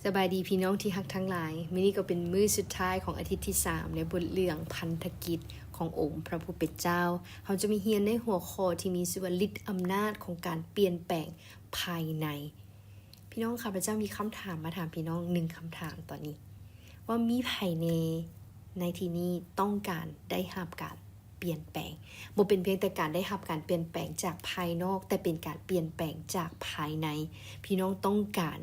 ສະບາຍດີພີ່ນ້ອງທີ່ຮັກທັງຫຼາຍ, ມື້ນີ້ກໍເປັນມື້ສຸດທ້າຍຂອງອາທິດທີສາມ ໃນບົດເລື່ອງພັນທະກິດຂອງອົງພະຜູ້ເປັນເຈົ້າ. ເຮົາຈະມາຮຽນໃນຫົວຂໍ້ທີ່ມີຊື່ວ່າ ລິດອຳນາດຂອງການປ່ຽນແປງພາຍໃນ. ພີ່ນ້ອງ, ຂ້າພະເຈົ້າມີຄຳຖາມມາຖາມພີ່ນ້ອງໜຶ່ງຄຳຖາມຕອນນີ້, ວ່າມີໃຜແດ່ໃນທີ່ນີ້ຕ້ອງການໄດ້ຮັບການປ່ຽນແປງ? ບໍ່ເປັນພຽງແຕ່ການໄດ້ຮັບການປ່ຽນແປງຈາກພາຍນອກ, ແຕ່ເປັນການປ່ຽນແປງຈາກພາຍໃນ. ພີ່ນ້ອງຕ້ອງການ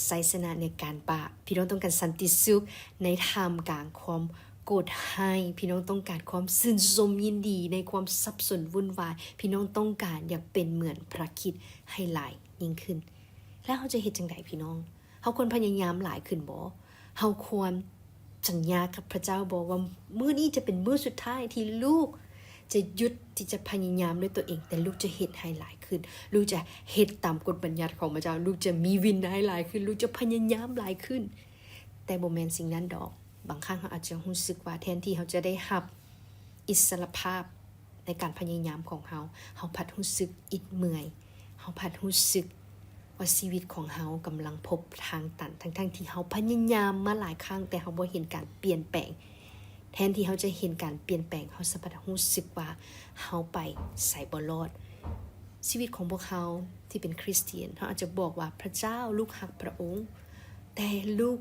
ໄຊຊະນະໃນການບາບ? ພີ່ນ້ອງຕ້ອງການສັນຕິສຸກໃນທ່າມກາງຄວາມໂກດຮ້າຍ? ພີ່ນ້ອງຕ້ອງການຄວາມຊື່ນຊົມຍິນດີໃນຄວາມສັບສົນວຸ່ນວາຍ? ພີ່ນ້ອງຕ້ອງການຢາກເປັນເໝືອນພະຄຣິດໃຫ້ຫຼາຍຍິ່ງຂຶ້ນ? ແລ້ວເຮົາຈະເຮັດຈັ່ງໃດພີ່ນ້ອງ? ເຮົາຄວນພະຍາຍາມຫຼາຍຂຶ້ນບໍ່? ເຮົາຄວນສັນຍາກັບພະເຈົ້າບໍ່ວ່າ ມື້ນີ້ຈະເປັນມື້ສຸດທ້າຍທີ່ລູກຈະຢຸດທີ່ຈະພະຍາຍາມດ້ວຍຕົວເອງ, ແຕ່ລູກຈະເຮັດໃຫ້ຫຼາຍຂຶ້ນ, ລູກຈະເຮັດຕາມກົດບັນຍັດຂອງພະເຈົ້າ, ລູກຈະມີວິໄນຫຼາຍຂຶ້ນ, ລູກຈະພະຍາຍາມຫຼາຍຂຶ້ນ. ແຕ່ບໍ່ແມ່ນສິ່ງນັ້ນດອກ. ບາງຄັ້ງເຮົາອາດຈະຮູ້ສຶກວ່າ ແທນທີ່ເຮົາຈະໄດ້ຮັບອິດສະຫຼະພາບ ໃນການພະຍາຍາມຂອງເຮົາ, ເຮົາພັດຮູ້ສຶກອິດເມື່ອຍ, ເຮົາພັດຮູ້ສຶກວ່າຊີວິດຂອງເຮົາກຳລັງພົບທາງຕັນ, ທັງໆທີ່ເຮົາພະຍາຍາມມາຫຼາຍຄັ້ງ, ແຕ່ເຮົາບໍ່ເຫັນການປ່ຽນແປງ. ແທນທີ່ເຮົາຈະເຫັນການປ່ຽນແປງ, ເຮົາສະພັດຮູ້ສຶກວ່າເຮົາໄປໃສບໍ່ລອດ. ຊີວິດຂອງພວກເຮົາທີ່ເປັນຄຣິສຕຽນ, ເຮົາອາດຈະບອກວ່າ, ພະເຈົ້າ, ລູກຮັກພະອົງ, ແຕ່ລູກ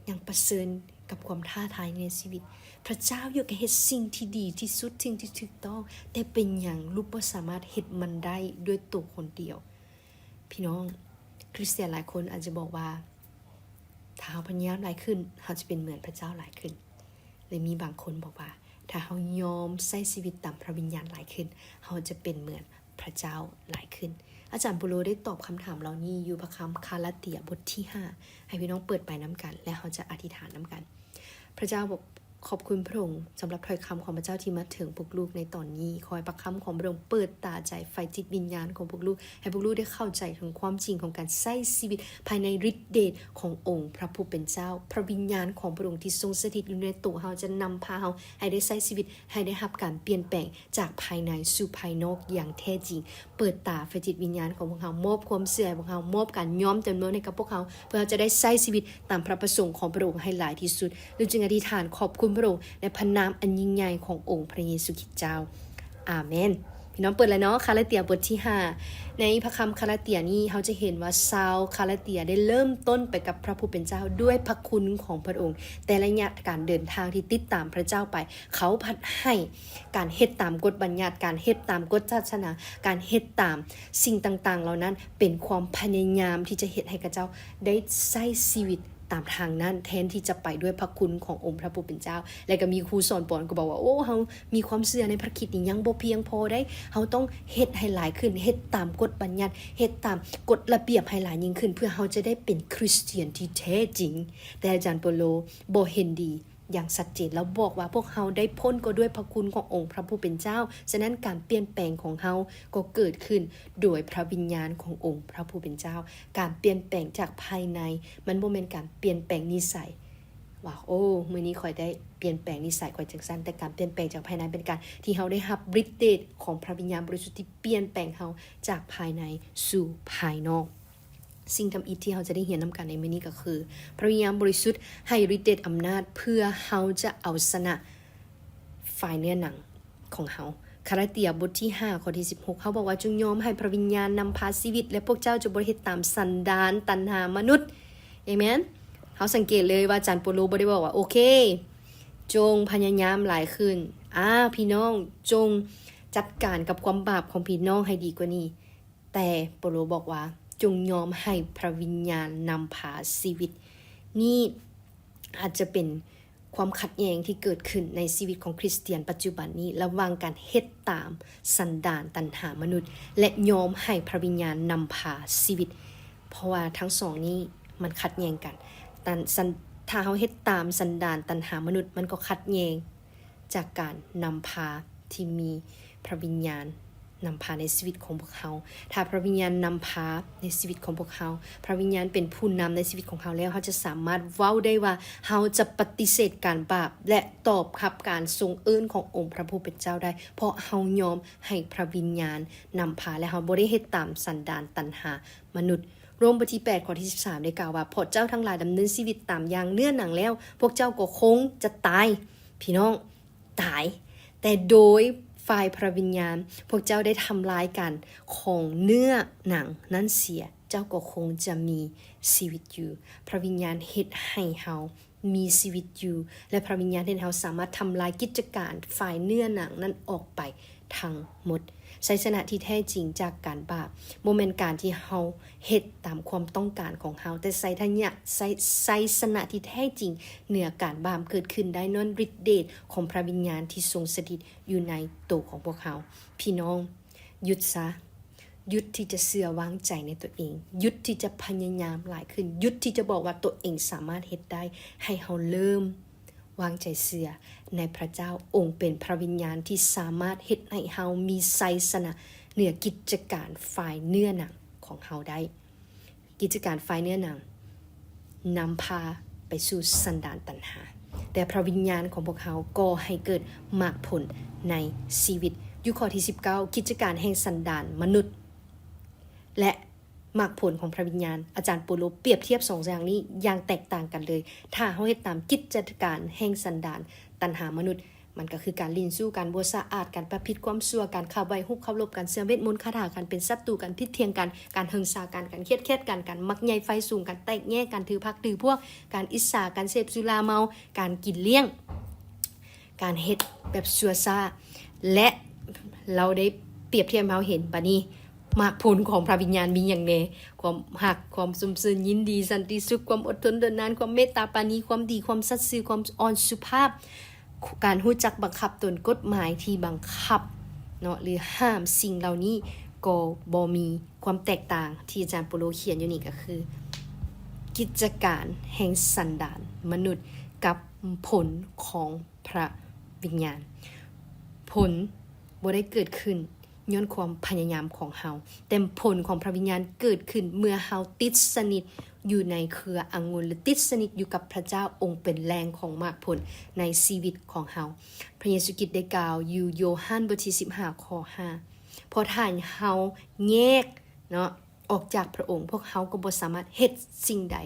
ຍັງປະເຊີນກັບຄວາມທ້າທາຍໃນຊີວິດ. ພະເຈົ້າຢາກໃຫ້ເຮັດສິ່ງທີ່ດີທີ່ສຸດ, ສິ່ງທີ່ຖືກຕ້ອງ, ແຕ່ເປັນຫຍັງລູກບໍ່ສາມາດເຮັດມັນໄດ້ດ້ວຍໂຕຄົນດຽວ? ພີ່ນ້ອງ, ຄຣິສຕຽນຫຼາຍຄົນອາດຈະບອກວ່າ ຖ້າເຮົາພະຍາຍາມຫຼາຍຂຶ້ນ, ເຮົາຈະເປັນເໝືອນພະເຈົ້າຫຼາຍຂຶ້ນ. ແລະ ມີບາງຄົນບອກວ່າ ຖ້າເຮົາຍອມໃຊ້ຊີວິດຕາມພະວິນຍານຫຼາຍຂຶ້ນ, ເຮົາຈະເປັນເໝືອນ ພະເຈົ້າຫຼາຍຂຶ້ນ. ອາຈານເປົາໂລໄດ້ຕອບຄຳຖາມເຫຼົ່ານີ້ຢູ່ພະຄຳກາລາເຕຍບົດທີຫ້າ. ໃຫ້ພີ່ນ້ອງເປີດໄປນຳກັນ ແລະ ເຮົາຈະອະທິຖານນຳກັນ. ພະເຈົ້າ, ຂອບຄຸນພະອົງສຳລັບຖ້ອຍຄຳຂອງພະເຈົ້າທີ່ມາເຖິງພວກລູກໃນຕອນນີ້. ຂໍໃຫ້ພະຄຳຂອງພະອົງເປີດຕາໃຈ, ໄຟຈິດວິນຍານຂອງພວກລູກ, ໃຫ້ພວກລູກໄດ້ເຂົ້າໃຈເຖິງຄວາມຈິງຂອງການໃຊ້ຊີວິດພາຍໃນລິດເດດຂອງອົງພະຜູ້ເປັນເຈົ້າ. ພະວິນຍານຂອງພະອົງທີ່ຊົງສະຖິດຢູ່ໃນໂຕເຮົາຈະນຳພາເຮົາໃຫ້ໄດ້ໃຊ້ຊີວິດ, ໃຫ້ໄດ້ຮັບການປ່ຽນແປງ ຈາກພາຍໃນສູ່ພາຍນອກຢ່າງແທ້ຈິງ. ເປີດຕາໄຟຈິດວິນຍານຂອງພວກເຮົາ, ມອບຄວາມເຊື່ອໃຫ້ພວກເຮົາ, ມອບການຍອມຈຳນວນໃຫ້ກັບພວກເຮົາ, ເພື່ອເຮົາຈະໄດ້ໃຊ້ຊີວິດຕາມພະປະສົງຂອງພະອົງໃຫ້ຫຼາຍທີ່ສຸດ. ລູກຈຶ່ງອະທິຖານຂອບຄຸນພະອົງໃນພະນາມອັນຍິ່ງໃຫຍ່ຂອງອົງພະເຢຊູຄຣິດເຈົ້າ. ອາເມນ. ພີ່ນ້ອງເປີດແລ້ວເນາະ, ກາລາເຕຍບົດທີຫ້າ. ໃນພະຄຳກາລາເຕຍນີ້ ເຮົາຈະເຫັນວ່າຊາວກາລາເຕຍໄດ້ເລີ່ມຕົ້ນໄປກັບພະຜູ້ເປັນເຈົ້າດ້ວຍພະຄຸນຂອງພະອົງ, ແຕ່ໄລຍະການເດີນທາງທີ່ຕິດຕາມພະເຈົ້າໄປ, ເຂົາພັດໃຫ້ ການເຮັດຕາມກົດບັນຍັດ, ການເຮັດຕາມກົດສາສະໜາ, ການເຮັດຕາມສິ່ງຕ່າງໆເຫຼົ່ານັ້ນ ເປັນຄວາມພະຍາຍາມທີ່ຈະເຮັດໃຫ້ເຂົາເຈົ້າໄດ້ໃຊ້ຊີວິດຕາມທາງນັ້ນ ແທນທີ່ຈະໄປດ້ວຍພະຄຸນຂອງອົງພະຜູ້ເປັນເຈົ້າ. ແລະ ກໍມີຄູສອນປອນກໍບອກວ່າ, ໂອ້, ເຮົາມີຄວາມເຊື່ອໃນພະຄຣິດນີ້ຍັງບໍ່ພຽງພໍໃດ, ເຮົາຕ້ອງເຮັດໃຫ້ຫຼາຍຂຶ້ນ, ເຮັດຕາມກົດບັນຍັດ, ເຮັດຕາມກົດລະບຽບໃຫ້ຫຼາຍຍິ່ງຂຶ້ນ, ເພື່ອເຮົາຈະໄດ້ເປັນຄຣິສຕຽນທີ່ແທ້ຈິງ. ແຕ່ອາຈານເປົາໂລບໍ່ເຫັນດີ ຢ່າງຊັດເຈນ ແລ້ວບອກວ່າ ພວກເຮົາໄດ້ພົ້ນກໍດ້ວຍພະຄຸນຂອງອົງພະຜູ້ເປັນເຈົ້າ. ສະນັ້ນ ການປ່ຽນແປງຂອງເຮົາກໍເກີດຂຶ້ນໂດຍພະວິນຍານຂອງອົງພະຜູ້ເປັນເຈົ້າ. ການປ່ຽນແປງຈາກພາຍໃນ ມັນບໍ່ແມ່ນການປ່ຽນແປງນິໄສ ວ່າ ໂອ້ ມື້ນີ້ຂ້ອຍໄດ້ປ່ຽນແປງນິໄສຂ້ອຍຈັ່ງຊັ້ນ, ແຕ່ການປ່ຽນແປງຈາກພາຍໃນເປັນການທີ່ເຮົາໄດ້ຮັບລິດເດດຂອງພະວິນຍານບໍລິສຸດທີ່ປ່ຽນແປງເຮົາຈາກພາຍໃນສູ່ພາຍນອກ. ສິ່ງທຳອິດທີ່ເຮົາຈະໄດ້ຮຽນນຳກັນໃນມື້ນີ້ກໍຄື ພະວິນຍານບໍລິສຸດໃຫ້ລິດເດດອຳນາດເພື່ອເຮົາຈະເອົາຊະນະຝ່າຍເນື້ອໜັງຂອງເຮົາ. ກາລາເຕຍບົດທີຫ້າ ຂໍ້ທີສິບຫົກ ເຮົາບອກວ່າ, ຈົ່ງຍອມໃຫ້ພະວິນຍານນຳພາຊີວິດ ແລະ ພວກເຈົ້າຈະບໍ່ເຮັດຕາມສັນດານຕັນຫາມະນຸດ. ເອເມນ. ເຮົາສັງເກດເລີຍວ່າອາຈານໂປໂລບໍ່ໄດ້ບອກວ່າ, ໂອເຄ, ຈົ່ງພະຍາຍາມຫຼາຍຂຶ້ນ. ອາ, ພີ່ນ້ອງ, ຈົ່ງຈັດການກັບຄວາມບາບຂອງພີ່ນ້ອງໃຫ້ດີກວ່ານີ້. ແຕ່ເປົາໂລບອກວ່າ, ຈົ່ງຍອມໃຫ້ພະວິນຍານນຳພາຊີວິດ. ນີ້ອາດຈະເປັນຄວາມຂັດແຍ່ງທີ່ເກີດຂຶ້ນໃນຊີວິດຂອງຄຣິສຕຽນປັດຈຸບັນນີ້, ລະຫວ່າງການເຮັດຕາມສັນດານຕັນຫາມະນຸດ ແລະ ຍອມໃຫ້ພະວິນຍານນຳພາຊີວິດ, ເພາະວ່າທັງສອງນີ້ມັນຂັດແຍ່ງກັນ. ຕັນ ສັນ ຖ້າເຮົາເຮັດຕາມສັນດານຕັນຫາມະນຸດ, ມັນກໍຂັດແຍ່ງ ຈາກການນຳພາທີ່ມີພະວິນຍານນຳພາໃນຊີວິດຂອງພວກເຮົາ. ຖ້າພະວິນຍານນຳພາໃນຊີວິດຂອງພວກເຮົາ, ພະວິນຍານເປັນຜູ້ນຳໃນຊີວິດຂອງເຮົາແລ້ວ, ເຮົາຈະສາມາດເວົ້າໄດ້ວ່າເຮົາຈະປະຕິເສດການບາບ ແລະ ຕອບຮັບການຊົງເອີ້ນຂອງອົງພະຜູ້ເປັນເຈົ້າໄດ້, ເພາະເຮົາຍອມໃຫ້ພະວິນຍານນຳພາ ແລະ ເຮົາບໍ່ໄດ້ເຮັດຕາມສັນດານຕັນຫາມະນຸດ. ໂຣມ ບົດທີແປດ ຂໍ້ທີສິບສາມ ໄດ້ກ່າວວ່າ ເພາະເຈົ້າທັງຫຼາຍດຳເນີນຊີວິດຕາມຢ່າງເນື້ອໜັງແລ້ວ ພວກເຈົ້າກໍຄົງຈະຕາຍ. ພີ່ນ້ອງ, ຕາຍ. ແຕ່ໂດຍຝ່າຍພະວິນຍານ ພວກເຈົ້າໄດ້ທຳລາຍການຂອງເນື້ອໜັງນັ້ນເສຍ, ເຈົ້າກໍຄົງຈະມີຊີວິດຢູ່. ພະວິນຍານເຮັດໃຫ້ເຮົາ ມີຊີວິດຢູ່ ແລະ ພະວິນຍານເຮັດໃຫ້ເຮົາສາມາດທຳລາຍກິດຈະການຝ່າຍເນື້ອໜັງນັ້ນອອກໄປທັງໝົດ. ໄຊຊະນະທີ່ແທ້ຈິງຈາກການບາບ ບໍ່ແມ່ນການທີ່ເຮົາເຮັດຕາມຄວາມຕ້ອງການຂອງເຮົາ, ແຕ່ໄຊທະຍະ ໄຊ ໄຊຊະນະທີ່ແທ້ຈິງເໜືອການບາບເກີດຂຶ້ນໄດ້ຍ້ອນລິດເດດຂອງພະວິນຍານທີ່ຊົງສະຖິດຢູ່ໃນໂຕຂອງພວກເຮົາ. ພີ່ນ້ອງ, ຢຸດຊະ. ຢຸດທີ່ຈະເຊື່ອວາງໃຈໃນຕົວເອງ. ຢຸດທີ່ຈະພະຍາຍາມຫຼາຍຂຶ້ນ. ຢຸດທີ່ຈະບອກວ່າຕົວເອງສາມາດເຮັດໄດ້. ໃຫ້ເຮົາເລີ່ມວາງໃຈເຊື່ອໃນພະເຈົ້າ. ອົງເປັນພະວິນຍານທີ່ສາມາດເຮັດໃຫ້ເຮົາມີໄຊຊະນະເໜືອກິດຈະການຝ່າຍເນື້ອໜັງຂອງເຮົາໄດ້. ກິດຈະການຝ່າຍເນື້ອໜັງນຳພາໄປສູ່ສັນດານຕັນຫາ, ແຕ່ພະວິນຍານຂອງພວກເຮົາກໍ່ໃຫ້ເກີດໝາກຜົນໃນຊີວິດ. ຢູ່ຂໍ້ທີສິບເກົ້າ ກິດຈະການແຫ່ງສັນດານມະນຸດ ແລະ ໝາກຜົນຂອງພະວິນຍານ. ອາຈານໂປໂລປຽບທຽບສອງຢ່າງນີ້ຢ່າງແຕກຕ່າງກັນເລີຍ. ຖ້າເຮົາເຮັດຕາມກິດຈະການແຫ່ງສັນດານຕັນຫາມະນຸດ, ມັນກໍຄືການຫຼິ້ນຊູ້, ການບົວສະອາດ, ການປະພິດຄວາມຊົ່ວ, ການຂັບໄຫວ້ຮູບເຄົາລົບ, ການເຊື່ອເວດມົນຄາຖາ, ການເປັນສັດຕູ, ການຜິດຖຽງກັນ, ການຫຶງສາກັນ, ການຄຽດແຄ້ນກັນ, ການມັກໃຫຍ່ໃຝ່ສູງ, ການແຕກແຍກ, ການຖືພັກຖືພວກ, ການອິດສາ, ການເສບສຸລາເມົາ, ການກິນລ້ຽງ, ການເຮັດແບບຊົ່ວຊ້າ. ແລະ ລາວໄດ້ປຽບທຽບໃຫ້ເຮົາເຫັນ. ບາດນີ້ ໝາກຜົນຂອງພະວິນຍານມີຫຍັງແດ່? ຄວາມຮັກ, ຄວາມຊົມຊື່ນຍິນດີ, ສັນຕິສຸກ, ຄວາມອົດທົນທົນນານ, ຄວາມເມດຕາປານີ, ຄວາມດີ, ຄວາມສັດຊື່, ຄວາມອ່ອນສຸພາບ, ການຮູ້ຈັກບັງຄັບຕົນ, ກົດໝາຍທີ່ບັງຄັບເນາະ ຫຼື ຫ້າມ. ສິ່ງເຫຼົ່ານີ້ກໍບໍ່ມີຄວາມແຕກຕ່າງ. ທີ່ອາຈານໂປໂລຂຽນຢູ່ນີ້ກໍຄື ກິດຈະການແຫ່ງສັນດານມະນຸດກັບຜົນຂອງພະວິນຍານ. ຜົນບໍ່ໄດ້ເກີດຂຶ້ນ ຍ້ອນຄວາມພະຍາຍາມຂອງເຮົາ, ແຕ່ຜົນຂອງພະວິນຍານເກີດຂຶ້ນເມື່ອເຮົາຕິດສະໜິດຢູ່ໃນເຄືອອະງຸ່ນ ຫຼື ຕິດສະໜິດຢູ່ກັບພະເຈົ້າ, ອົງເປັນແຫຼ່ງຂອງໝາກຜົນໃນຊີວິດຂອງເຮົາ. ພະເຢຊູຄຣິດໄດ້ກ່າວຢູ່ໂຍຮັນບົດທີສິບຫ້າ ຂໍ້ຫ້າ ເພາະຖ້າເຮົາແຍກເນາະ ອອກຈາກພະອົງ, ພວກເຮົາກໍບໍ່ສາມາດເຮັດສິ່ງໃດ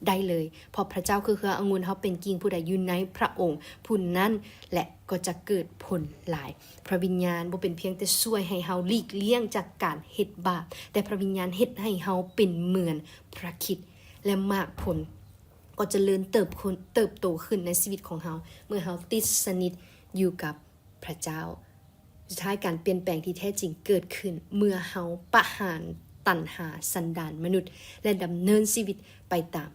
ໄດ້ເລີຍ, ເພາະພະເຈົ້າຄືເຄືອອະງຸ່ນ, ເຮົາເປັນກິ່ງ, ຜູ້ໃດຢູ່ໃນພະອົງ ຜູ້ນັ້ນແຫຼະກໍຈະເກີດຜົນຫຼາຍ. ພະວິນຍານບໍ່ເປັນພຽງແຕ່ຊ່ວຍໃຫ້ເຮົາຫຼີກລ່ຽງຈາກການເຮັດບາບ, ແຕ່ພະວິນຍານເຮັດໃຫ້ເຮົາເປັນເໝືອນພະຄຣິດ, ແລະ ໝາກຜົນກໍຈະເລີນເຕີບຂຶ້ນ, ເຕີບໂຕຂຶ້ນໃນຊີວິດຂອງເຮົາ ເມື່ອເຮົາຕິດສະໜິດຢູ່ກັບພະເຈົ້າ. ສຸດທ້າຍ, ການປ່ຽນແປງທີ່ແທ້ຈິງເກີດຂຶ້ນເມື່ອເຮົາປະຫານຕັນຫາສັນດານມະນຸດ ແລະ ດຳເນີນຊີວິດໄປຕາມ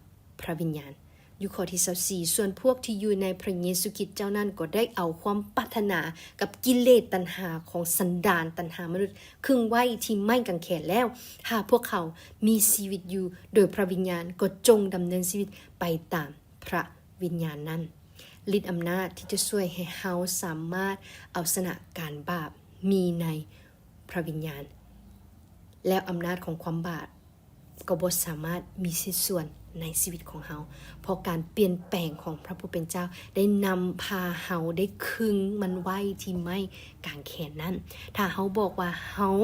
ພະວິນຍານ. ຢູ່ຂໍ້ທີຊາວສີ່ ສ່ວນພວກທີ່ຢູ່ໃນພະເຢຊູຄຣິດເຈົ້ານັ້ນ ກໍໄດ້ເອົາຄວາມປາດຖະໜາກັບກິເລດຕັນຫາຂອງສັນດານຕັນຫາມະນຸດ ຄຶງໄວ້ທີ່ໄມ້ກາງແຂນແລ້ວ. ຖ້າພວກເຂົາມີຊີວິດຢູ່ໂດຍພະວິນຍານ, ກໍຈົ່ງດຳເນີນຊີວິດໄປຕາມພະວິນຍານນັ້ນ. ລິດອຳນາດທີ່ຈະຊ່ວຍໃຫ້ເຮົາສາມາດເອົາຊະນະການບາບມີໃນພະວິນຍານ, ແລ້ວອຳນາດຂອງຄວາມບາບກໍບໍ່ສາມາດມີສິດສ່ວນໃນຊີວິດຂອງເຮົາ, ເພາະການປ່ຽນແປງຂອງພະຜູ້ເປັນເຈົ້າໄດ້ນຳພາເຮົາໄດ້ຄຶງມັນໄວ້ທີ່ໄມ້ກາງແຂນນັ້ນ. ຖ້າເຮົາບອກວ່າເຮົາ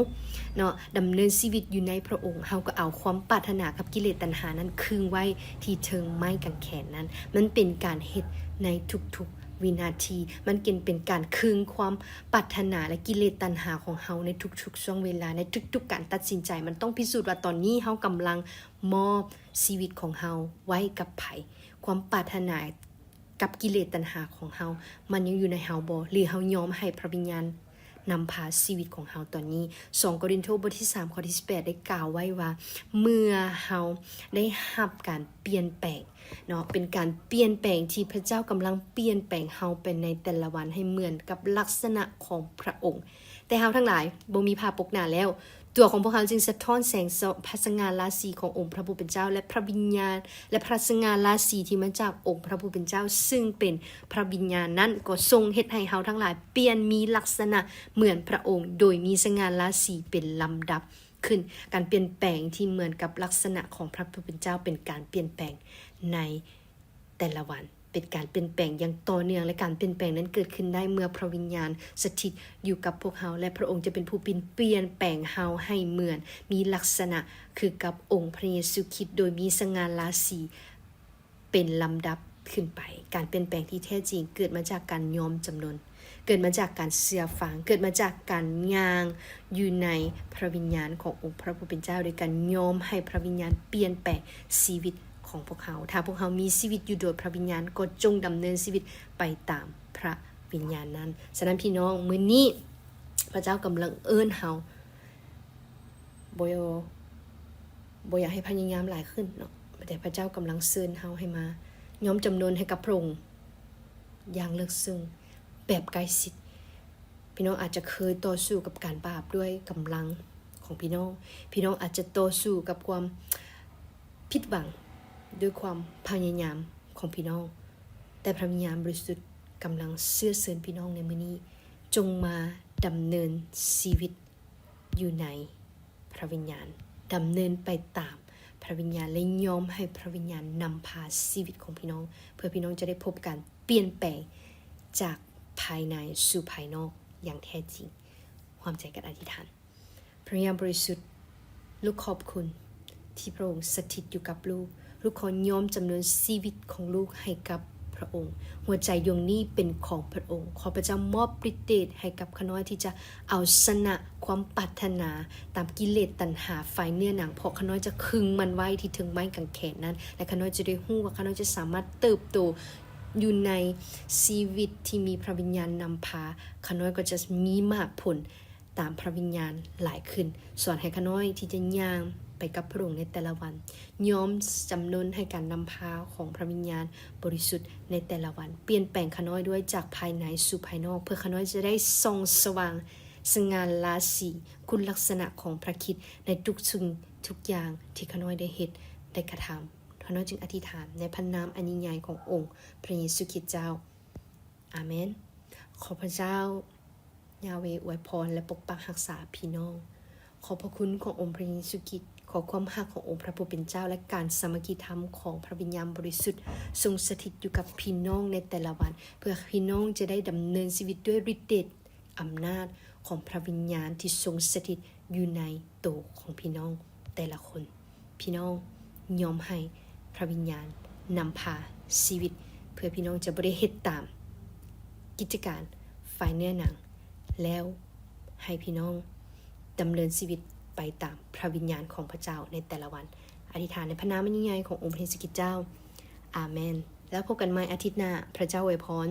ເນາະ ດຳເນີນຊີວິດຢູ່ໃນພະອົງ, ເຮົາກໍເອົາຄວາມປາດຖະໜາກັບກິເລດຕັນຫານັ້ນຄຶງໄວ້ທີ່ເທິງໄມ້ກາງແຂນນັ້ນ. ມັນເປັນການເຮັດໃນທຸກໆວິນາທີ, ມັນເປັນ ເປັນການຄຶງຄວາມປາດຖະໜາ ແລະ ກິເລດຕັນຫາຂອງເຮົາໃນທຸກໆຊ່ວງເວລາ, ໃນທຸກໆການຕັດສິນໃຈ. ມັນຕ້ອງພິສູດວ່າຕອນນີ້ເຮົາກຳລັງມອບຊີວິດຂອງເຮົາໄວ້ກັບໃຜ? ຄວາມປາດຖະໜາ ກັບກິເລດຕັນຫາຂອງເຮົາ, ມັນຍັງຢູ່ໃນເຮົາບໍ່ ຫຼື ເຮົາຍອມໃຫ້ພະວິນຍານນຳພາຊີວິດຂອງເຮົາຕອນນີ້? ສອງໂກລິນໂທ ບົດທີສາມ ຂໍ້ທີສິບແປດ ໄດ້ກ່າວໄວ້ວ່າ ເມື່ອເຮົາໄດ້ຮັບການປ່ຽນແປງເນາະ, ເປັນການປ່ຽນແປງທີ່ພະເຈົ້າກຳລັງປ່ຽນແປງເຮົາໄປໃນແຕ່ລະວັນໃຫ້ເໝືອນກັບລັກສະນະຂອງພະອົງ. ແຕ່ເຮົາທັງຫຼາຍບໍ່ມີຜ້າປົກໜ້າແລ້ວ, ຕົວຂອງພວກເຮົາຈຶ່ງສະທ້ອນແສງສະ ພະສະຫງ່າລາສີຂອງອົງພະຜູ້ເປັນເຈົ້າ ແລະ ພະວິນຍານ ແລະ ພະສະຫງ່າລາສີທີ່ມາຈາກອົງພະຜູ້ເປັນເຈົ້າ ຊຶ່ງເປັນພະວິນຍານນັ້ນ ກໍຊົງເຮັດໃຫ້ເຮົາທັງຫຼາຍປ່ຽນມີລັກສະນະເໝືອນພະອົງ ໂດຍມີສະຫງ່າລາສີເປັນລຳດັບຂຶ້ນ. ການປ່ຽນແປງທີ່ເໝືອນກັບລັກສະນະຂອງພະຜູ້ເປັນເຈົ້າ ເປັນການປ່ຽນແປງໃນແຕ່ລະວັນ. ດການປ່ຽນແປງຢ່າງຕໍ່ເນື່ອງ ແລະ ການປ່ຽນແປງນັ້ນເກີດຂຶ້ນໄດ້ເມື່ອພຣະວິນຍານສະຖິດຢູ່ກັບພວກເຮົາ ແລະ ພຣະອົງຈະເປັນຜູ້ປິ່ນ ປ່ຽນແປງເຮົາໃຫ້ເໝືອນ ມີລັກສະນະຄືກັບອົງພຣະເຢຊູຄຣິດ ໂດຍມີສະຫງ່າລາສີ ເປັນລຳດັບຂຶ້ນໄປ. ການປ່ຽນແປງທີ່ແທ້ຈິງເກີດມາຈາກການຍອມຈຳນົນ, ເກີດມາຈາກການເຊື່ອຟັງ, ເກີດມາຈາກການຍ່າງຢູ່ໃນພຣະວິນຍານຂອງອົງພຣະຜູ້ເປັນເຈົ້າ ໂດຍການຍອມໃຫ້ພຣະວິນຍານປ່ຽນແປງຊີວິດຂອງພວກເຮົາ. ຖ້າພວກເຮົາມີຊີວິດຢູ່ໂດຍພຣະວິນຍານ, ກໍຈົ່ງດຳເນີນຊີວິດໄປຕາມພຣະວິນຍານນັ້ນ. ສະນັ້ນ ພີ່ນ້ອງ, ມື້ນີ້ພຣະເຈົ້າກຳລັງເອີ້ນເຮົາ ບໍ່ ບໍ່ຢາກໃຫ້ພະຍາຍາມຫຼາຍຂຶ້ນເນາະ, ແຕ່ພຣະເຈົ້າກຳລັງເຊີນເຮົາໃຫ້ມາຍອມຈຳນົນໃຫ້ກັບພຣະອົງຢ່າງເລິກເຊິ່ງ, ແບບໃກ້ຊິດ. ພີ່ນ້ອງອາດຈະເຄີຍຕໍ່ສູ້ກັບການບາບດ້ວຍກຳລັງຂອງພີ່ນ້ອງ, ພີ່ນ້ອງອາດຈະຕໍ່ສູ້ກັບຄວາມຜິດຫວັງດ້ວຍຄວາມພະຍາຍາມຂອງພີ່ນ້ອງ, ແຕ່ພຣະວິນຍານບໍລິສຸດກຳລັງເຊື້ອເຊີນພີ່ນ້ອງໃນມື້ນີ້, ຈົ່ງມາດຳເນີນຊີວິດ ຢູ່ໃນພຣະວິນຍານ, ດຳເນີນໄປຕາມພຣະວິນຍານ ແລະ ຍອມໃຫ້ພຣະວິນຍານນຳພາຊີວິດຂອງພີ່ນ້ອງ, ເພື່ອພີ່ນ້ອງຈະໄດ້ພົບການປ່ຽນແປງຈາກພາຍໃນສູ່ພາຍນອກຢ່າງແທ້ຈິງ. ຮ່ວມໃຈກັນອະທິຖານ. ພຣະວິນຍານບໍລິສຸດ, ລູກຂອບຄຸນ ທີ່ພຣະອົງສະຖິດຢູ່ກັບລູກ. ລູກຂໍຍອມຈຳນວນຊີວິດຂອງລູກໃຫ້ກັບພຣະອົງ. ຫົວໃຈດວງນີ້ເປັນຂອງພຣະອົງ. ຂໍພຣະເຈົ້າມອບລິດເດດໃຫ້ກັບຂ້ານ້ອຍທີ່ຈະເອົາຊະນະຄວາມປາດຖະໜາຕາມກິເລດຕັນຫາຝ່າຍເນື້ອໜັງ, ເພາະຂ້ານ້ອຍຈະຄຶງມັນໄວ້ທີ່ເທິງໄມ້ກາງແຂນນັ້ນ, ແລະ ຂ້ານ້ອຍຈະໄດ້ຮູ້ວ່າຂ້ານ້ອຍຈະສາມາດເຕີບໂຕຢູ່ໃນຊີວິດທີ່ມີພຣະວິນຍານນຳພາ. ຂ້ານ້ອຍກໍຈະມີໝາກຜົນ ຕາມພຣະວິນຍານຫຼາຍຂຶ້ນ. ສອນໃຫ້ຂ້ານ້ອຍທີ່ຈະຍ່າງໄປກັບພຣະອົງໃນແຕ່ລະວັນ, ຍອມຈຳນົນໃຫ້ການນຳພາຂອງພຣະວິນຍານບໍລິສຸດໃນແຕ່ລະວັນ. ປ່ຽນແປງຂ້ານ້ອຍດ້ວຍຈາກພາຍໃນສູ່ພາຍນອກ, ເພື່ອຂ້ານ້ອຍຈະໄດ້ສ່ອງສະຫວ່າງສະຫງ່າລາສີ ຄຸນລັກສະນະຂອງພຣະຄຣິດໃນທຸກສິ່ງທຸກຢ່າງທີ່ຂ້ານ້ອຍໄດ້ເຮັດ ໄດ້ກະທຳ. ຂ້ານ້ອຍຈຶ່ງອະທິຖານໃນພຣະນາມອັນຍິ່ງໃຫຍ່ຂອງອົງພຣະເຢຊູຄຣິດເຈົ້າ. ອາເມນ. ຂໍພຣະເຈົ້າຢາເວອວຍພອນ ແລະ ປົກປັກຮັກສາພີ່ນ້ອງ. ຂໍພຣະຄຸນຂອງອົງພຣະເຢຊູຄຣິດ, ຂໍຄວາມຮັກຂອງອົງພຣະຜູ້ເປັນເຈົ້າ ແລະ ການສາມັກຄີທຳຂອງພຣະວິນຍານບໍລິສຸດ ຊົງສະຖິດຢູ່ກັບພີ່ນ້ອງໃນແຕ່ລະວັນ, ເພື່ອພີ່ນ້ອງຈະໄດ້ດຳເນີນຊີວິດດ້ວຍລິດເດດ ອຳນາດຂອງພຣະວິນຍານທີ່ຊົງສະຖິດຢູ່ໃນໂຕຂອງພີ່ນ້ອງແຕ່ລະຄົນ. ພີ່ນ້ອງຍອມໃຫ້ພຣະວິນຍານນຳພາຊີວິດ, ເພື່ອພີ່ນ້ອງຈະບໍ່ໄດ້ເຮັດຕາມກິດຈະການຝ່າຍເນື້ອໜັງ, ແລ້ວໃຫ້ພີ່ນ້ອງດຳເນີນຊີວິດໄປຕາມພຣະວິນຍານຂອງພຣະເຈົ້າໃນແຕ່ລະວັນ. ອະທິຖານໃນພຣະນາມອັນຍິ່ງໃຫຍ່ຂອງອົງພຣະເຢຊູຄຣິດເຈົ້າ. ອາເມນ. ແລ້ວພົບກັນໃໝ່ອາທິດໜ້າ. ພຣະເຈົ້າອວຍພອນ.